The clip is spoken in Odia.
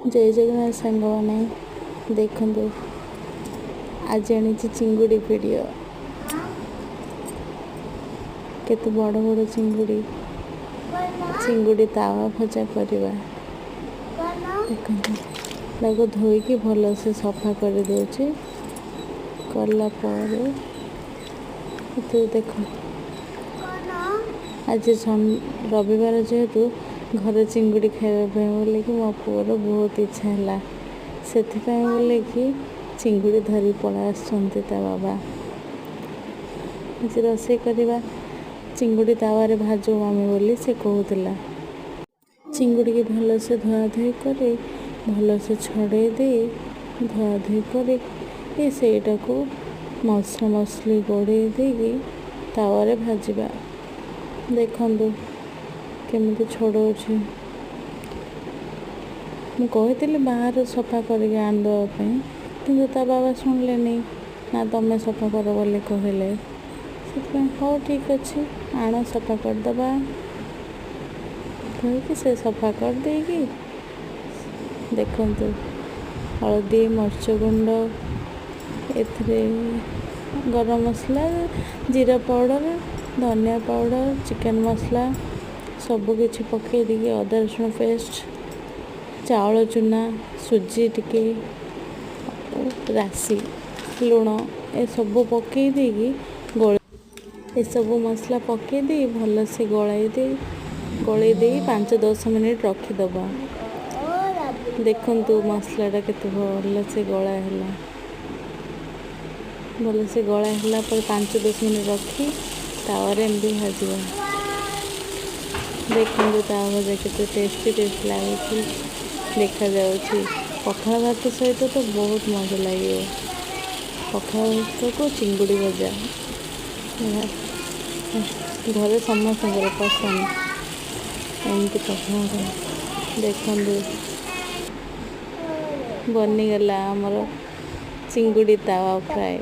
ଜୟ ଜଗନ୍ନାଥ ସାଙ୍ଗମାନେ, ଦେଖନ୍ତୁ ଆଜି ଆଣିଛି ଚିଙ୍ଗୁଡ଼ି ଭିଡ଼ିଓ। କେତେ ବଡ଼ ବଡ଼ ଚିଙ୍ଗୁଡ଼ି, ଚିଙ୍ଗୁଡ଼ି ତାୱା ଭଜା କରିବା। ଦେଖନ୍ତୁ, ତାକୁ ଧୋଇକି ଭଲସେ ସଫା କରିଦେଉଛି। କଲା ପରେ ଏଥିରେ ଦେଖ, ଆଜି ରବିବାର ଯେହେତୁ ଘରେ ଚିଙ୍ଗୁଡ଼ି ଖାଇବା ପାଇଁ ବୋଲିକି ମୋ ପୁଅର ବହୁତ ଇଚ୍ଛା ହେଲା। ସେଥିପାଇଁ ବୋଲିକି ଚିଙ୍ଗୁଡ଼ି ଧରି ପଳେଇ ଆସୁଛନ୍ତି ତା ବାବା। ଆଜି ରୋଷେଇ କରିବା, ଚିଙ୍ଗୁଡ଼ି ତାୱାରେ ଭାଜୁ ମମି ବୋଲି ସେ କହୁଥିଲା। ଚିଙ୍ଗୁଡ଼ିକି ଭଲସେ ଧୁଆଧୁଇ କରି, ଭଲସେ ଛଡ଼େଇ ଦେଇ, ଧୁଆଧୁଇ କରି ସେଇଟାକୁ ମସଲା ମସଲି ଗୋଳେଇ ଦେଇକି ତାୱାରେ ଭାଜିବା। ଦେଖନ୍ତୁ କେମିତି ଛଡ଼ଉଛି। ମୁଁ କହିଥିଲି ବାହାରୁ ସଫା କରିକି ଆଣିଦେବା ପାଇଁ, କିନ୍ତୁ ତା ବାବା ଶୁଣିଲେନି। ନା, ତମେ ସଫା କର ବୋଲି କହିଲେ। ସେଥିପାଇଁ ହଉ ଠିକ୍ ଅଛି, ଆଣ ସଫା କରିଦେବା କହିକି ସେ ସଫା କରିଦେଇକି, ଦେଖନ୍ତୁ, ହଳଦୀ, ମରିଚ ଗୁଣ୍ଡ, ଏଥିରେ ଗରମ ମସଲା, ଜିରା ପାଉଡ଼ର, ଧନିଆ ପାଉଡ଼ର, ଚିକେନ୍ ମସଲା ସବୁ କିଛି ପକାଇ ଦେଇକି, ଅଦା ରସୁଣ ପେଷ୍ଟ, ଚାଉଳ ଚୁନା, ସୁଜି ଟିକେ, ରାଶି, ଲୁଣ ଏସବୁ ପକାଇ ଦେଇକି, ଏସବୁ ମସଲା ପକାଇ ଦେଇ ଭଲସେ ଗୋଳେଇ ଦେଇ 5-10 ମିନିଟ୍ ରଖିଦେବା। ଦେଖନ୍ତୁ, ମସଲାଟା କେତେ ଭଲସେ ଗୋଳା ହେଲା। ଭଲସେ ଗୋଳା ହେଲା ପରେ 5-10 ମିନିଟ୍ ରଖି ତାୱାରେ ଏମିତି ଭାଜିବା। ଦେଖନ୍ତୁ, ତାୱା ଭଜା କେତେ ଟେଷ୍ଟି ଟେଷ୍ଟି ଲାଗୁଛି, ଦେଖାଯାଉଛି। ପଖାଳ ଭାତ ସହିତ ତ ବହୁତ ମଜା ଲାଗିବ। ପଖାଳ ଭାତକୁ ଚିଙ୍ଗୁଡ଼ି ଭଜା ଘରେ ସମସ୍ତଙ୍କର ପସନ୍ଦ। ଏମିତି ପଖାଳ। ଦେଖନ୍ତୁ, ବନିଗଲା ଆମର ଚିଙ୍ଗୁଡ଼ି ତାୱା ଫ୍ରାଏ।